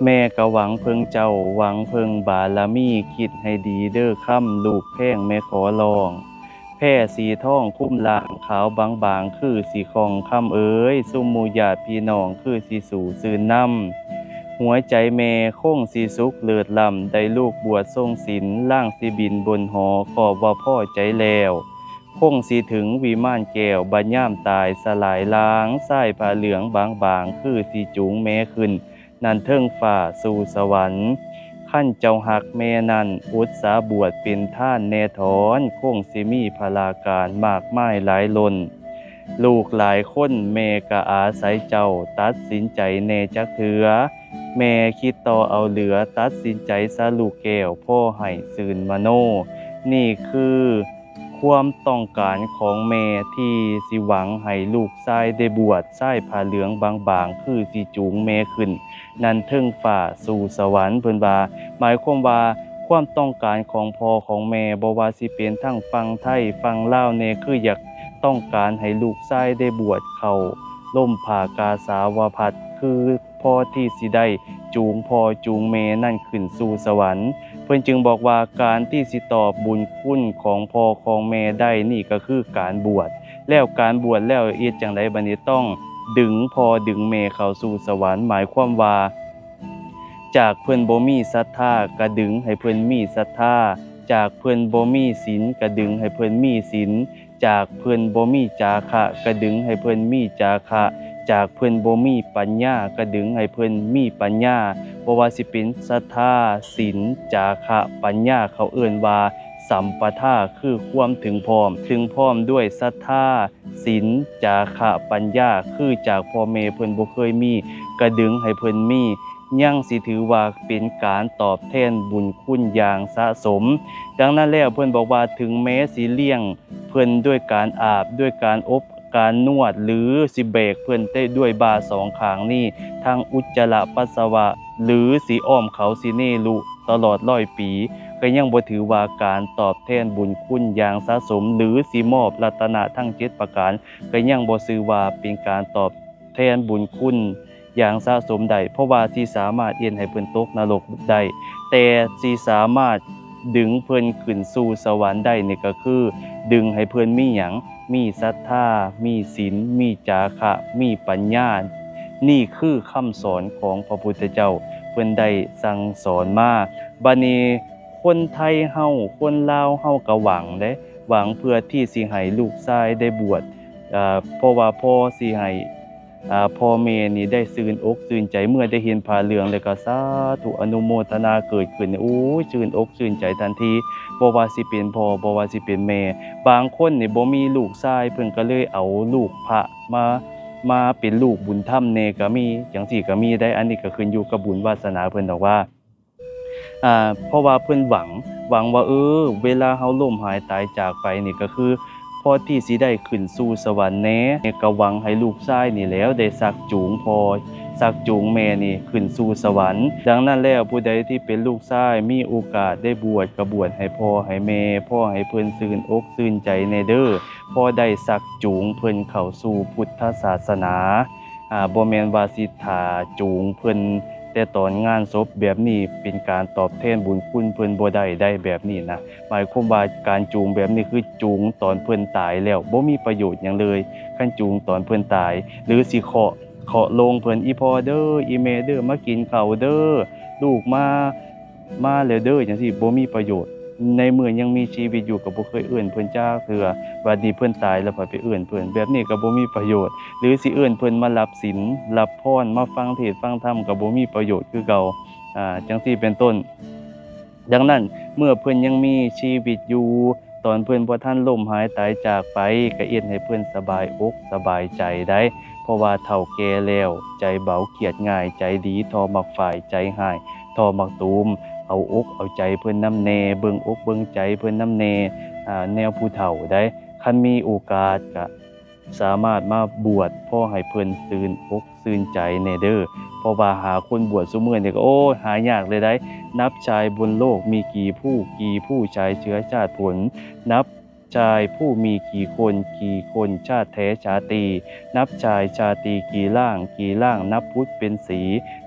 ແມ່ກໍຫວັງເພິ່ງເຈົ້າ ຫວັງເພິ່ງບາລະມີ ຄິດໃຫ້ດີເດີຄຳ ລູກແພງແມ່ຂໍຮ້ອງ. ແພສີທອງຄຸມລ່າງ ຂາວບາງໆ ຄືສີຂອງຄຳເອີຍ ຊຸມໝູ່ຍາດພີ່ນ້ອງ ຄືສີສູ່ຊື່ນນຳ. ຫົວໃຈແມ່ຄົງສີສຸກເລີດລ້ຳ ໄດ້ລູກບວດຊົງສິນ ລ່າງສີບິນບົນຫໍ ຂອບວ່າພໍໃຈແລ້ວ ຄົງຊິເຖິງວິມານແກ້ວ ບັດຍາມຕາຍສະຫຼາຍລາງ ຊາຍຜ້າເຫຼືອງບາງໆ ຄືຊິຈູງແມ່ຂຶ້ນ ນັ້ນເທິງຟ້າສູ່ສະຫວັນ. ຄັນເຈົ້າຮັກແມ່ນັ້ນ ອົດສາບວດເປັນທານແນ່ຖອນ ຄົງຊິມີພະລາການມາກມາຍຫຼາຍລົ້ນ. ລູກຫຼາຍຄົນແມ່ກະອາໄສເຈົ້າ ຕັດສິນໃຈແນ່ຈັກເທື່ອ ແມ່ຄິດຕໍ່ເອົາເຫຼືອ ຕັດສິນໃຈຊະລູກແກ້ວ ພໍໃຫ້ຊື່ນມະໂນ. ນີ້ຄື ຄວາມຕ້ອງການຂອງແມ່ທີ່ຊິຫວັງໃຫ້ລູກຊາຍໄດ້ບວດ ຊາຍຜ້າເຫຼືອງບາງໆ ຄືຊິຈູງແມ່ຂຶ້ນ ນັ້ນເທິງຟ້າສູ່ສະຫວັນ ເພິ່ນວ່າ. ໝາຍຄວາມວ່າ ຄວາມຕ້ອງການຂອງພໍ່ຂອງແມ່ ບໍ່ວ່າຊິເປັນທັງຝັ່ງໄທຝັ່ງລາວແດ່ ຄືຢາກຕ້ອງການໃຫ້ລູກຊາຍໄດ້ບວດເຂົ້າລົມຜ້າກາສາວະພັດ ຄື ພໍທີ່ຊິໄດ້ຈູງພໍ່ຈູງແມ່ນັ້ນຂຶ້ນສູ່ສະຫວັນ. ເພິ່ນຈຶ່ງບອກວ່າ ການທີ່ຊິຕອບບຸນຄຸນຂອງພໍ່ຂອງແມ່ໄດ້ນີ້ກໍຄືການບວດ. ແລ້ວການບວດແລ້ວເຮັດຈັ່ງໃດບາດນີ້? ຕ້ອງດຶງພໍ່ດຶງແມ່ເຂົ້າສູ່ສະຫວັນ. ໝາຍຄວາມວ່າ ຈາກເພິ່ນບໍ່ມີສັດທາ ກະດຶງໃຫ້ເພິ່ນມີສັດທາ, ຈາກເພິ່ນບໍ່ມີສິນ ກະດຶງໃຫ້ເພິ່ນມີສິນ, ຈາກເພິ່ນບໍ່ມີຈາຄະ ກະດຶງໃຫ້ເພິ່ນມີຈາຄະ, ຈາກເພິ່ນບໍ່ມີປັນຍາ ກະດຶງໃຫ້ເພິ່ນມີປັນຍາ. ບໍ່ວ່າຊິເປັນສັດທາ, ສິນ, ຈາຄະ, ປັນຍາ ເຂົາເອີ້ນວ່າສຳປະທາ ຄືຄວາມເຖິງພ້ອມ, ເຖິງພ້ອມດ້ວຍສັດທາ, ສິນ, ຈາຄະ, ປັນຍາ ຄືຈາກພໍ່ແມ່ເພິ່ນບໍ່ເຄີຍມີ ກະດຶງໃຫ້ເພິ່ນມີ ຍັງຊິຖືວ່າເປັນການຕອບແທນບຸນຄຸນຢ່າງສະສົມ. ດັ່ງນັ້ນແລ້ວ ເພິ່ນບອກວ່າ ເຖິງແມ້ຊິລ້ຽງເພິ່ນດ້ວຍການອາບ, ດ້ວຍການອົບ, ການນວດ ຫຼື ຊິແບກເພິ່ນໄດ້ດ້ວຍບ່າສອງຂ້າງນີ້ ທັງອຸດຈະລະປັດສະວະ ຫຼື ຊິອ້ອມເຂົາຊິເນລຸຕະຫຼອດຮ້ອຍປີ ກໍຍັງບໍ່ຖືວ່າການຕອບແທນບຸນຄຸນຢ່າງສະສົມ ຫຼື ຊິມອບລັດຕະນະທັງເຈັດປະການ ກໍຍັງບໍ່ຊື່ວ່າເປັນການຕອບແທນບຸນຄຸນຢ່າງສະສົມໄດ້ ເພາະວ່າຊິສາມາດເຮັດໃຫ້ເພິ່ນຕົກນະລົກໄດ້ ແຕ່ຊິສາມາດດຶງເພິ່ນຂຶ້ນສູ່ສະຫວັນໄດ້ນີ້ກໍຄື ດຶງໃຫ້ເພິ່ນມີຫຍັງ? ມີສັດທາ, ມີສິນ, ມີຈາຄະ, ມີປັນຍາ. ນີ້ຄືຄຳສອນຂອງພະພຸດທະເຈົ້າ ເພິ່ນໄດ້ສັ່ງສອນມາ. ບາດນີ້ ຄົນໄທເຮົາ ຄົນລາວເຮົາກໍຫວັງເດ້ ຫວັງເພື່ອທີ່ຊິໃຫ້ລູກຊາຍໄດ້ບວດ ເອີ ເພາະວ່າພໍຊິໃຫ້ ເອີ ພໍ່ແມ່ນີ້ໄດ້ຊື່ນອົກຊື່ນໃຈ ເມື່ອໄດ້ເຫັນຜ້າເຫຼືອງແລ້ວກໍສາທຸອະນຸໂມທະນາເກີດຂຶ້ນ ໂອ້ຍ ຊື່ນອົກຊື່ນໃຈທັນທີ ບໍ່ວ່າຊິເປັນພໍ່ ບໍ່ວ່າຊິເປັນແມ່. ບາງຄົນນີ້ບໍ່ມີລູກຊາຍ ເພິ່ນກໍເລີຍເອົາລູກພະມາ ມາເປັນລູກບຸນທຳແດ່ກໍມີ ຈັ່ງຊີ້ກໍມີໄດ໋. ອັນນີ້ກໍຂຶ້ນຢູ່ກັບບຸນວາສະໜາເພິ່ນດອກວ່າ ອ່າ ເພາະວ່າເພິ່ນຫວັງ ຫວັງວ່າ ເອີ ເວລາເຮົາລົ້ມຫາຍຕາຍຈາກໄປນີ້ ກໍຄືພໍທີ່ຊິໄດ້ຂຶ້ນສູ່ສະຫວັນແດ່ ກໍຫວັງໃຫ້ລູກຊາຍນີ້ແຫຼ້ວໄດ້ຊັກຈູງພໍ່ ຊັກຈູງແມ່ນີ້ຂຶ້ນສູ່ສະຫວັນ. ດັ່ງນັ້ນແລ້ວ ຜູ້ໃດທີ່ເປັນລູກຊາຍ ມີໂອກາດໄດ້ບວດ ກໍບວດໃຫ້ພໍ່ໃຫ້ແມ່ ພໍໃຫ້ເພິ່ນຊື່ນອົກຊື່ນໃຈແດ່ເດີ ພໍໄດ້ຊັກຈູງເພິ່ນເຂົ້າສູ່ພຸດທະສາສະໜາ. ອ່າ ບໍ່ແມ່ນວ່າຊິຖ້າຈູງເພິ່ນແຕ່ຕອນງານສົບ ແບບນີ້ເປັນການຕອບແທນບຸນຄຸນເພິ່ນບໍ່ໄດ້ໄດ໋ ແບບນີ້ນະ. ໝາຍຄວາມວ່າການຈູງແບບນີ້ຄືຈູງຕອນເພິ່ນຕາຍແລ້ວ ບໍ່ມີປະໂຫຍດຫຍັງເລີຍ ຄັນຈູງຕອນເພິ່ນຕາຍ ຫຼື ຊິເຄາະ ເຄາະໂລງເພິ່ນ ອີ່ພໍ່ເດີ ອີ່ແມ່ເດີ ມາກິນເຂົ້າເດີ ລູກມາ ມາແລ້ວເດີ ຈັ່ງຊີ້ ບໍ່ມີປະໂຫຍດ. ໃນເມື່ອຍັງມີຊີວິດຢູ່ກໍບໍ່ເຄີຍເອີ້ນເພິ່ນຈັກເທື່ອ ບາດນີ້ເພິ່ນຕາຍແລ້ວຂ້ອຍໄປເອີ້ນເພິ່ນ ແບບນີ້ກໍບໍ່ມີປະໂຫຍດ ຫຼື ຊິເອີ້ນເພິ່ນມາຮັບສິນ ຮັບພອນ ມາຟັງເທດຟັງທຳກໍບໍ່ມີປະໂຫຍດຄືເກົ່າ ອ່າ ຈັ່ງຊີ້ເປັນຕົ້ນ. ດັ່ງນັ້ນ ເມື່ອເພິ່ນຍັງມີຊີວິດຢູ່ ຕອນເພິ່ນບໍ່ທັນລົ້ມຫາຍຕາຍຈາກໄປ ກໍເຮັດໃຫ້ເພິ່ນສະບາຍອົກສະບາຍໃຈໄດ໋ ເພາະວ່າເຖົ້າແກ່ແລ້ວ ໃຈເບົາຄຽດງ່າຍ ໃຈດີ ທໍມັກຝ້າຍ ໃຈຮ້າຍ ທໍມັກຕູມ. ເອົາອົກເອົາໃຈເພິ່ນນຳແດ່ ເບິ່ງອົກເບິ່ງໃຈເພິ່ນນຳແດ່ ອາ ແນວຜູ້ເຖົ້າໄດ໋. ຄັນມີໂອກາດກະສາມາດມາບວດ ພໍໃຫ້ເພິ່ນຊື່ນອົກຊື່ນໃຈແດ່ເດີ ເພາະວ່າຫາຄົນບວດຊຸມື້ນີ້ກໍ ໂອ້ຍ ຫາຍາກເລີຍໄດ໋. ນັບຊາຍບົນໂລກມີກີ່ຜູ້ ກີ່ຜູ້ຊາຍເຊື້ອຊາດຜົນ ນັບ ຊາຍຜູ້ມີກີ່ຄົນ ກີ່ຄົນຊາດແທ້ຊາຕີ ນັບຊາຍຊາຕີກີ່ລ່າງ ກີ່ລ່າງນັບພຸດເປັນສີ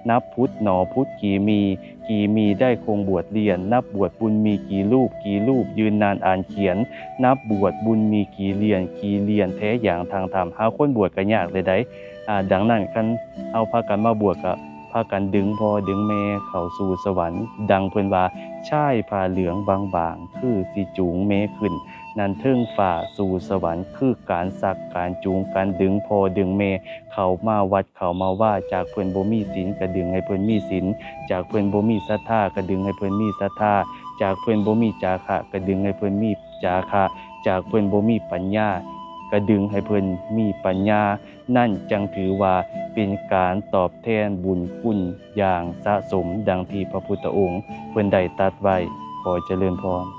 ນັບພຸດໜໍພຸດກີ່ມີ ກີ່ມີໄດ້ຄົງບວດລ້ຽນ ນັບບວດບຸນມີກີ່ລູບ ກີ່ລູບຍືນນານອ່ານຂຽນ ນັບບວດບຸນມີກີ່ລ້ຽນ ກີ່ລ້ຽນແທ້ຢ່າງທາງທຳ ຫາຄົນບວດກໍຍາກເລີຍໃດ໋ ອາ ດັ່ງນັ້ນຄັນເຮົາພາກັນມາບວດກໍ ພາກັນດຶງພໍ່ດຶງແມ່ເຂົ້າສູ່ສະຫວັນ ດັ່ງເພິ່ນວ່າ ຊາຍຜ້າເຫຼືອງບາງໆ ຄືຊິຈູງແມ່ຂຶ້ນ ນັ້ນເທິງຟ້າສູ່ສະຫວັນ ຄືການຊັກການຈູງ ການດຶງພໍ່ດຶງແມ່ເຂົ້າມາວັດເຂົ້າມາວາ ຈາກເພິ່ນບໍ່ມີສິນກໍດຶງໃຫ້ເພິ່ນມີສິນ ຈາກເພິ່ນບໍ່ມີສັດທາກໍດຶງໃຫ້ເພິ່ນມີສັດທາ ຈາກເພິ່ນບໍ່ມີຈາຄະກໍດຶງໃຫ້ເພິ່ນມີຈາຄະ ຈາກເພິ່ນບໍ່ມີປັນຍາກໍດຶງໃຫ້ເພິ່ນມີປັນຍາ ນັ້ນຈັ່ງຖືວ່າເປັນການຕອບແທນບຸນຄຸນຢ່າງສະສົມ ດັ່ງທີ່ພະພຸດທະອົງເພິ່ນໄດ້ຕັດໄວ້. ຂໍຈະເລີນພອນ.